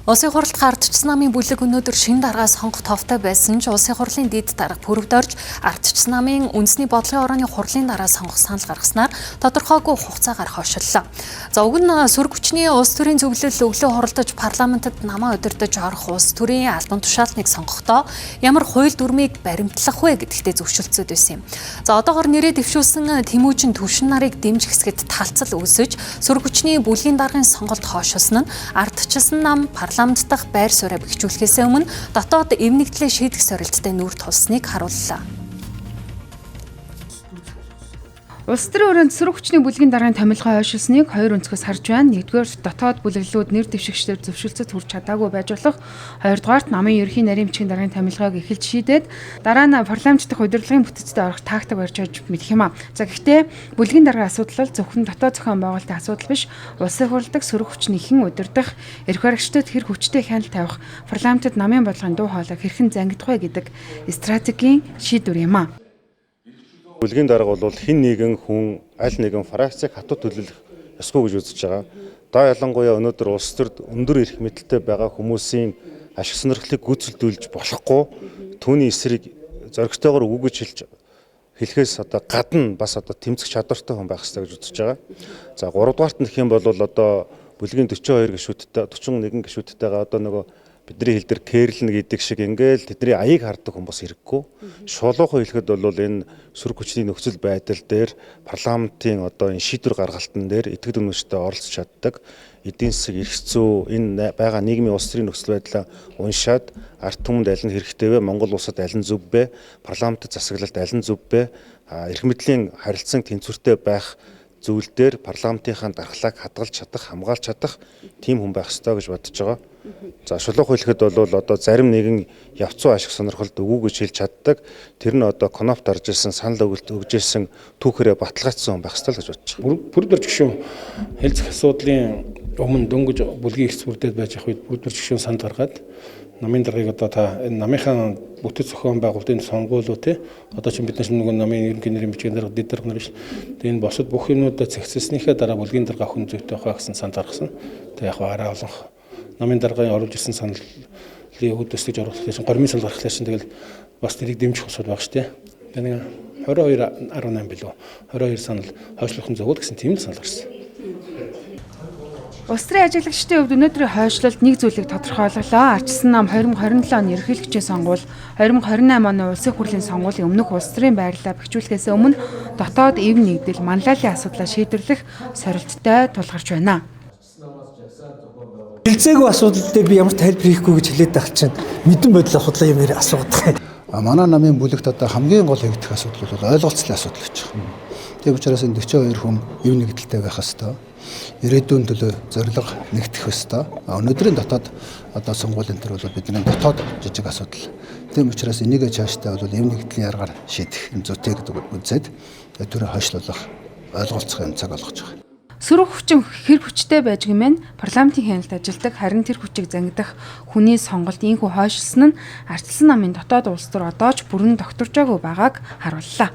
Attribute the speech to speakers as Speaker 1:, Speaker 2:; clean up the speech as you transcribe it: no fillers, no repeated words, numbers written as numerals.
Speaker 1: Улсын хурлд ардчсан намын бүлэг өнөөдөр шинэ даргаа сонгох товтой байсан ч Улсын хурлын дэд дарга Пүрэвдорж ардчсан намын үндэсний бодлогын орооны хурлын дараа сонгох санал гаргаснаар тодорхойгүй хугацаагаар хойшиллоо. За уг нь сөрөг хүчний улс төрийн зөвлөл өглөө хуралдаж парламентод намаа удирдах орох улс төрийн албан тушаалтныг сонгохдоо ямар хууль дүрмийг баримтлах вэ гэдэгтээ зөвшөлдсөд байсан юм. За одоогор нэрээ дэвшүүлсэн Тэмүүжин Төвшин нарыг дэмжих хэсгэд талцал үүсэж сөрөг хүчний бүлгийн даргын сонголт хойшилсан нь ардчилсан нам парламент дахь байр сууриа бэхжүүлэхээс өмнө дотоод эв нэгдлээ шийдэх сорилттой нүүр тулсныг харууллаа.
Speaker 2: Улс төрийн өрөөнд сөрөг хүчний бүлгийн даргын томилгоо хойшилсныг хоёр өнцгөөс харж байна. Нэгдүгээр дотоод бүлэглэлүүд нэр дэвшигчдээр зөвшөлдсөд хүрч чадаагүй байж болох. Хоёрдугаарт намын ерөнхий нарийн бичгийн даргын томилгоог эхэлж шийдээд дараа нь парламент дахь удирдлагын бүтцтэй орох тактик барьж байж мэдэх юм а. За гэхдээ бүлгийн даргын асуудал бол зөвхөн дотоод зохион байгуулалтын асуудал биш. Улсын хурал дахь сөрөг хүчний хэн удирдах, эрх баригчдад хэр хүчтэй хяналт тавих, парламентод намын бодлогын дуу хоолой хэрхэн зангидах вэ гэдэг стратегийн шийдвэр юм а.
Speaker 3: Бүлгийн дарга бол хэн нэгэн хүн аль нэгэн фракцийг хатуу төлөөлөх ёсгүй гэж үзэж байгаа. Доо ялангуяа өнөөдөр улс төрд өндөр эрх мэдэлтэй байгаа хүмүүсийн ашиг сонирхлыг гүйцэлдүүлж болохгүй, түүний эсрэг зоригтойгоор үгүйж хэлж хэлэхээс одоо гадна бас одоо тэмцэх чадвартай хүн байх ёстой гэж үзэж байгаа. За гуравдугаарт нь гэх юм бол одоо бүлгийн 42 гишүүдтэй 41 гишүүдтэйгээ одоо нөгөө бидний хэл дээр кэрлэн гэдэг шиг ингээл тэдний аяыг хардаг хүн бас хэрэггүй. Шулуухан хэлэхэд бол энэ сөрөг хүчний нөхцөл байдал дээр парламентын одоо энэ шийдвэр гаргалтан дээр итгэл үнэмштэй оролцож чаддаг, эдийн засаг, эрх зүй, энэ байгаа нийгмийн улс төрийн нөхцөл байдлаа уншаад ард түмэнд аль нь хэрэгтэй вэ, Монгол улсад аль нь зөв бэ, парламентын засаглалд аль нь зөв бэ, эрх мэдлийн харилцан тэнцвэртэй байх зүйл дээр парламентынхаа дархлааг хадгалж чадах, хамгаалж чадах тийм хүн байх ёстой гэж бодож байгаа. За шулуух хэлэхэд бол одоо зарим нэгэн явцуу ашиг сонирхолд үгүй гэж хэлж чаддаг. Тэр нь одоо кноп дарж ирсэн, санал өгөлт өгж ирсэн түүхээрээ баталгаажсан хүн байх ёстой л гэж бодож
Speaker 4: байгаа. Пүрэвдорж гишүүн хэлцэх асуудлын өмнө дөнгөж бүлгийн эрс бүрдээд байж явах үед Пүрэвдорж гишүүн санал гаргаад намын даргаыг одоо та энэ намынхаа бүтэц зохион байгуулалтын сонгуулиу те одоо чинь бид нар нөгөө намын ерөнхий нэрийн бичгийн дарга дэд дарга нар биш. Тэгээ энэ босод бүх юмнуудаа цэгцэлснийхээ дараа бүлгийн дарга авах нь зүйтэй байхаа гэсэн санал гаргасан. Тэгээ яг арай олонх намын даргын оруулж ирсэн саналын үүдээс гэж оруулах чинь гормын санал гаргахлаар чинь тэгэл бас тэрийг дэмжих усуд баг шүү дээ. Тэгээ нэг 22.18 билүү 22 санал хойшлох нь зөв гэсэн тийм л санал гарсан.
Speaker 2: Улс төрийн ажиглагчдын хувьд өнөөдрийн хойшлолд нэг зүйлийг тодорхойлголоо. Ардчилсан нам 2027 оны ерөнхийлөгчийн сонгуул, 2028 оны улсын хурлын сонгуулийн өмнөх улс төрийн байрлалаа бэхжүүлэхээс өмнө дотоод эв нэгдэл, манлайллын асуудлаа шийдвэрлэх сорилттой тулгарч байна.
Speaker 5: Хилцээгүй асуудал дээр би ямар тайлбар хийхгүй гэж хэлээд байх чинь мэдэн бодол асуудлаа юм яриа асуугаад.
Speaker 6: Манай намын бүлэгт одоо хамгийн гол хийгдэх асуудал бол ойлголцлын асуудал гэж байна. Тийм учраас энэ 42 хүн эв нэгдэлтэй байх ёстой. Ирээдүйн төлөө зорилго нэгтгэх ёстой. Өнөөдрийн дотоод одоо сонгуулийн төр бол бидний дотоод жижиг асуудал. Тийм учраас энийгээ цаашдаа бол эв нэгдлийн аргаар шийдэх юм зүйтэй гэдэг үзээд төрөө хойшлуулах, ойлголцох юм цаг олгож байгаа.
Speaker 2: Сөрөг хүчин хэр хүчтэй байж гэмээр парламентын хяналт ажилдаг, харин тэр хүчийг зангидах хүний сонголт ийнхүү хойшилсан нь ардчилсан намын дотоод улс төр одоо ч бүрэн докторжоогүй байгааг харууллаа.